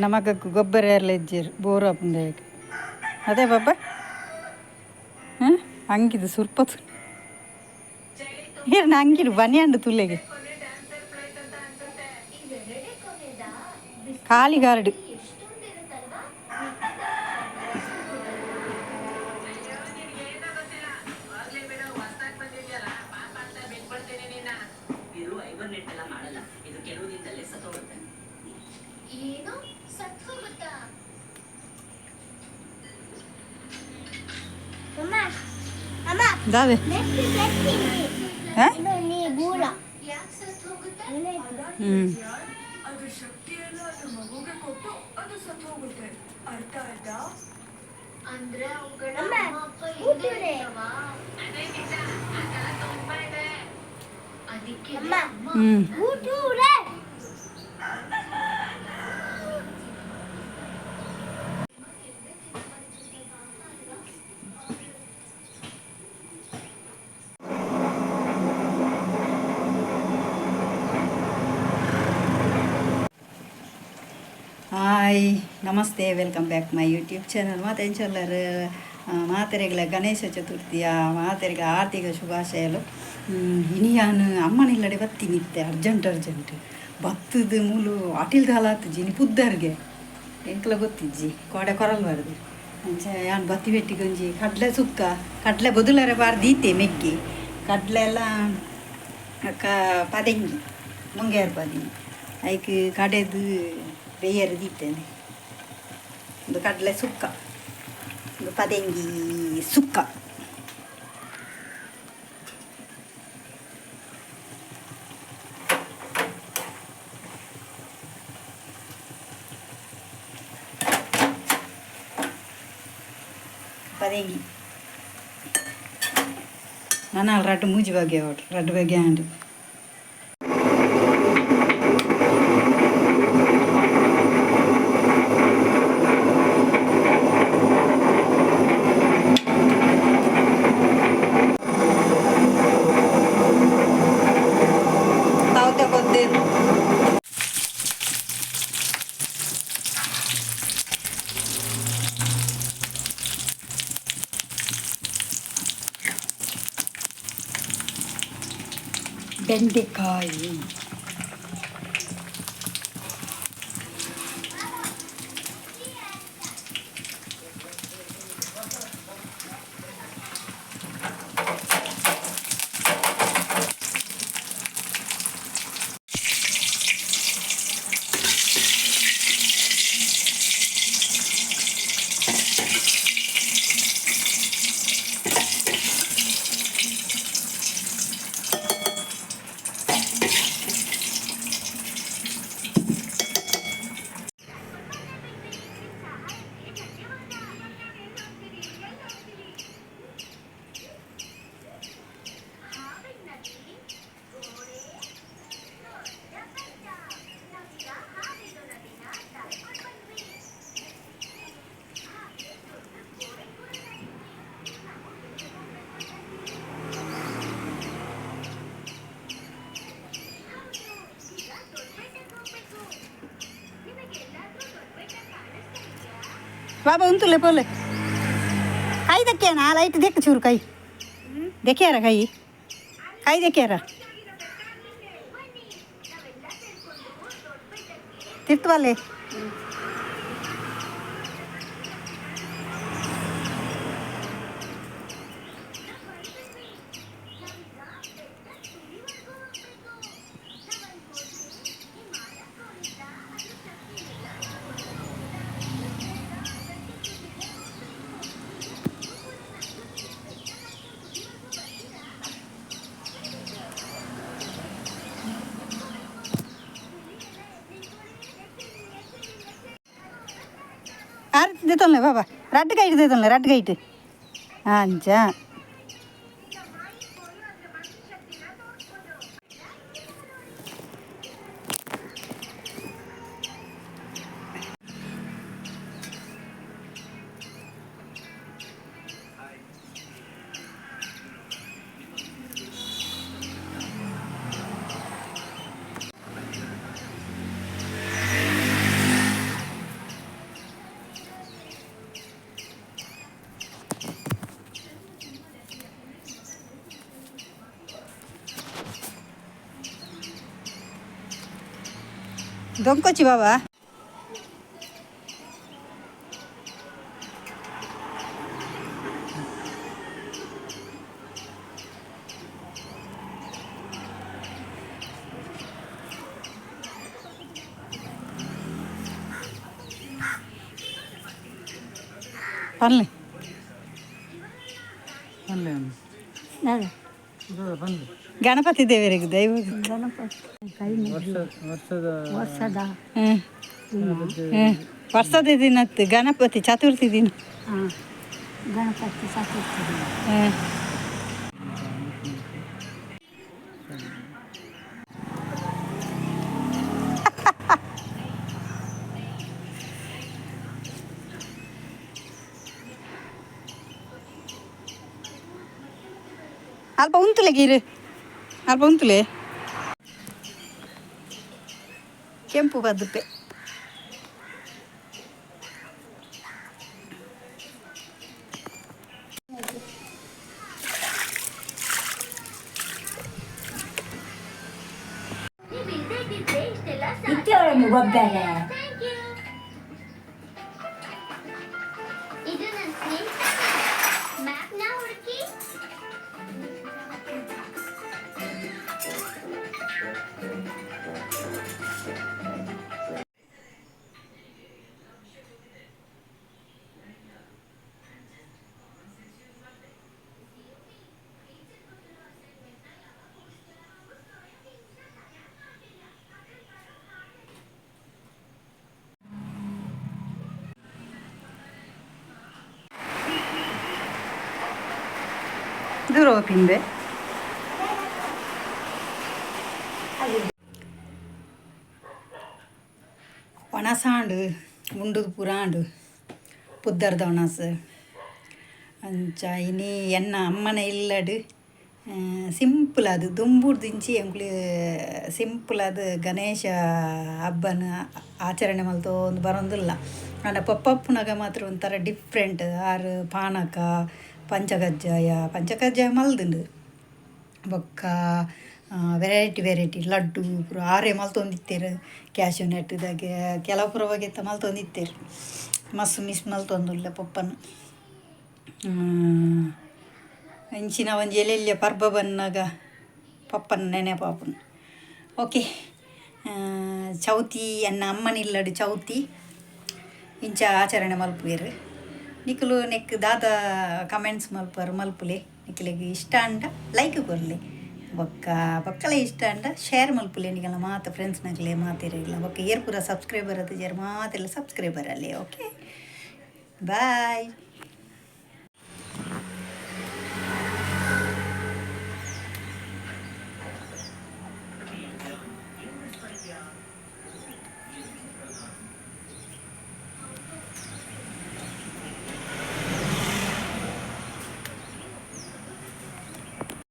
ನಮಗಕ್ಕೆ ಗೊಬ್ಬರ ಎಲ್ಲ ಇಜ್ಜೇರು ಬೋರು ಆಪುಂಡು ಅದೇ ಬಾಬಾ. ಹಾಂ, ಅಂಗಿದು ಸುರ್ಪತ್ತು ಏನ ಅಂಗಿಡು ಬನಿಯಾಂಡು ತುಲೆಗೆ ಖಾಲಿ ಗಾರ್ಡ್. ಇದು ಹೈಬರ್ನೇಟ್ ಎಲ್ಲ ಮಾಡಲ್ಲ, ಇದು ಕೆಲವು ದಿನದಲ್ಲೇ ಸತ್ತೋಗುತ್ತೆ. ಏನು, ಸತ್ ಹೋಗುತ್ತಾ? ಅಮ್ಮ, ಅಮ್ಮ. ದಾವೆ. Messi Messi. ಹಾ? ನೀ ಬೂರ. ಯಾಕೆ ಸತ್ ಹೋಗುತ್ತೆ? ಹ್ಞೂ. ಅದ್ರ ಶಕ್ತಿ ಎಲ್ಲ ಅದ್ರ ಮಗುಗೆ ಕೊಟ್ಟು ಅದು ಸತ್ತು ಹೋಗುತ್ತೆ, ಅರ್ಥ ಆಯ್ತಾ? ಅಂದ್ರೆ ಅವುಗಳ ಅಮ್ಮ, ಅಮ್ಮ ಅಪ್ಪ ಇಲ್ಲದೆ ಕೂತುರೆ. ಇರ್ತಾವಾ? ಅದಕ್ಕೆ ಅಮ್ಮ. ಅಮ್ಮ. ಹ್ಞೂ. ಊಟೂರೆ. ಹಾಯ್, ನಮಸ್ತೆ, welcome back my YouTube channel. ಮಾತೆಂಚಲ್ಲರು ಮಾತೆರೆಗಳ ಗಣೇಶ ಚತುರ್ಥಿಯ ಮಾತೆರೆಗ ಆರ್ಥಿಕ ಶುಭಾಶಯಲು. ಇನಿಯಾನು ಅಮ್ಮನಿಲ್ಲಡೆ ಬತ್ತಿ ನಿತ್ತೆ ಅರ್ಜೆಂಟ್ ಅರ್ಜೆಂಟ್ ಬತ್ತದ ಮೂಲು ಅಟಿಲ್ ದಾಲಾತುಜಿ ಇನಿ ಪುದ್ದರ್ಗೆ ಎಂಕ್ಲ ಗೊತ್ತಿಜ್ಜಿ ಕೋಡೆ ಕೊರಲ್ಬಾರ್ದು. ಅಂಚ ಯಾನ್ ಬತ್ತಿ ಬೆಟ್ಟಿಗೊಂಜಿ ಕಡಲೆ ಸುಕ್ಕ, ಕಡಲೆ ಬದುಲರೆ ಬಾರ್ದು ದೀತೆ ಮೆಗ್ಗಿ ಕಡಲೆ ಎಲ್ಲ ಕ ಪದೆಂಗಿ ಮುಂಗೇರು ಪದಿಂಗಿ ಐಕ್ ಕಡೆದು ಬೇಯರ್ ದೀತೇನೆ. ಒಂದು ಕಡಲೆ ಸುಕ್ಕ, ಒಂದು ಪದೆಂಗಿ ಸುಕ್ಕ. ಪದೆಂಗಿ ನಾನು ರಡ್ಡು ಮೂಜಿ ಬಗೆ ಅವಳು ರಡ್ಡು ಬಗೆ ಆಂಡ್. ತಾವತೆ ಕೊದ್ದೇನು. ಬೆಂಡೆಕಾಯಿ. ಬಾಬಾ ಉಂತುಲೆ ಪೋಲೆ ಕೈ ದಕ್ಕೇನಾ ಲೈಟ್ ದೆಕ್ಕ ಚೂರು ಕೈ ದೆಕ್ಕ್ಯಾರ ಕೈ ಕೈ ದೆಕ್ಕ್ಯಾರ ತಿರ್ತವಲ್ಲೇ. ಆರತಿ ದೇತೊಲ್ಲೆ ಬಾಬಾ, ರಡ್ಡು ಕೈಟ್ ದೇತೊಲ್ಲೆ, ರಡ್ಡು ಕೈಟ್ ಅಂಚ. ದೊಂಕೊಚ್ಚಿ ಬಾಬಾ. ಪನ್ಲೆ. ಗಣಪತಿ ದೇವರಿಗೆ ದೈವ. ವರ್ಷದ. ಹ್ಮ್. ಹ್ಮ್. ವರ್ಷದ ದಿನತ್ತು ಗಣಪತಿ ಚತುರ್ಥಿ ದಿನ. ಗಣಪತಿ ಚತುರ್ಥಿ. ಹ್ಮ್. ಅಲ್ಪ ಉಂತುಲೆ ಗೀರು, ಅಲ್ಪ ಉಂತುಲೆ. ಕೆಂಪು ಬದುಪೆ. ನೀವ್ ಇಲ್ದೇ ಇದ್ದಿದ್ರೆ ಇಷ್ಟೆಲ್ಲ ಇತ್ತೇವಳನ್ನು ಗೊಬ್ಬರ. Thank you. ಇದು ನನ್ನ ಸ್ನೇಹಿತ. ಮ್ಯಾಪ್ನ ಹುಡುಕಿ. ದೂರ ಪಿಂದೆ. ಒಣಸಾಂಡು ಉಂಡುದು ಪುರಾಂಡು ಪುದ್ದರ್ದ ಒಣಸು. ಅಂಚ ಇನಿ ಎನ್ನ ಅಮ್ಮನ ಇಲ್ಲಡು ಸಿಂಪಲ್ ಅದು ದುಂಬುಡ್ದಿಂಚಿ ಎಂಕ್ಲು ಸಿಂಪಲ್ ಅದು ಗಣೇಶ ಹಬ್ಬನ ಆಚರಣೆ ಮಲ್ತೊಂದು ಬರೋಂದಿಲ್ಲ. ಆಂಡ ಪಪ್ಪಪ್ಪುನಗ ಮಾತ್ರ ಒಂಥರ ಡಿಫ್ರೆಂಟ್. ಆರು ಪಾನಕ, ಪಂಚಕಜ್ಜಾಯ, ಪಂಚಕಜ್ಜಾಯ ಮಲ್ದುಂಡು. ಬೊಕ್ಕ ವೆರೈಟಿ ವೆರೈಟಿ ಲಡ್ಡು ಪೂರ ಆರೆ ಮಲ್ತೊಂದಿತ್ತೆರ್. ಕ್ಯಾಶ್ಯೂ ನಟ್ದಾಗೆ ಕೆಲವು ಪೂರ ಬಗೆತ ಮಲ್ತೊಂದಿತ್ತೆರ್. ಮಸ್ತ್ ಮಿಸ್ ಮಲ್ತೊಂದುಲ್ಲೆ ಪಪ್ಪನ. ಇಂಚಿನ ಒಂಜಿ ಎಲ್ಲೆಲ್ಯ ಪರ್ಬ ಬನ್ನಗ ಪಪ್ಪನ ನೆನೆಪಾಪುಂಡು. ಓಕೆ, ಚೌತಿ ಎನ್ನ ಅಮ್ಮನಿಲ್ಲಡು ಚೌತಿ ಇಂಚ ಆಚರಣೆ ಮಲ್ಪುವೆರ್. ನಿಕುಲು ನೆಕ್ ದಾದ ಕಮೆಂಟ್ಸ್ ಮಲ್ಪರು ಮಲ್ಪುಲೆ. ನಿಕ್ಲೆಗ್ ಇಷ್ಟ ಅಂಡ ಲೈಕ್ ಕೊರ್ಲೆ. ಬೊಕ್ಕ ಬೊಕ್ಕಲ ಇಷ್ಟ ಅಂಡ ಶೇರ್ ಮಲ್ಪುಲೆ ನಿಕಲ್ನ ಮಾತ ಫ್ರೆಂಡ್ಸ್ನಕ್ಲೆ ಮಾತೆರೆಗ್ಲ. ಬೊಕ್ಕ ಏರ್ ಪೂರ ಸಬ್ಸ್ಕ್ರೈಬರ್ ಅತಿಜೆರ್ ಮಾತೆಲ್ಲ ಸಬ್ಸ್ಕ್ರೈಬರ್ ಅಲ್ಲೇ. Okay, bye.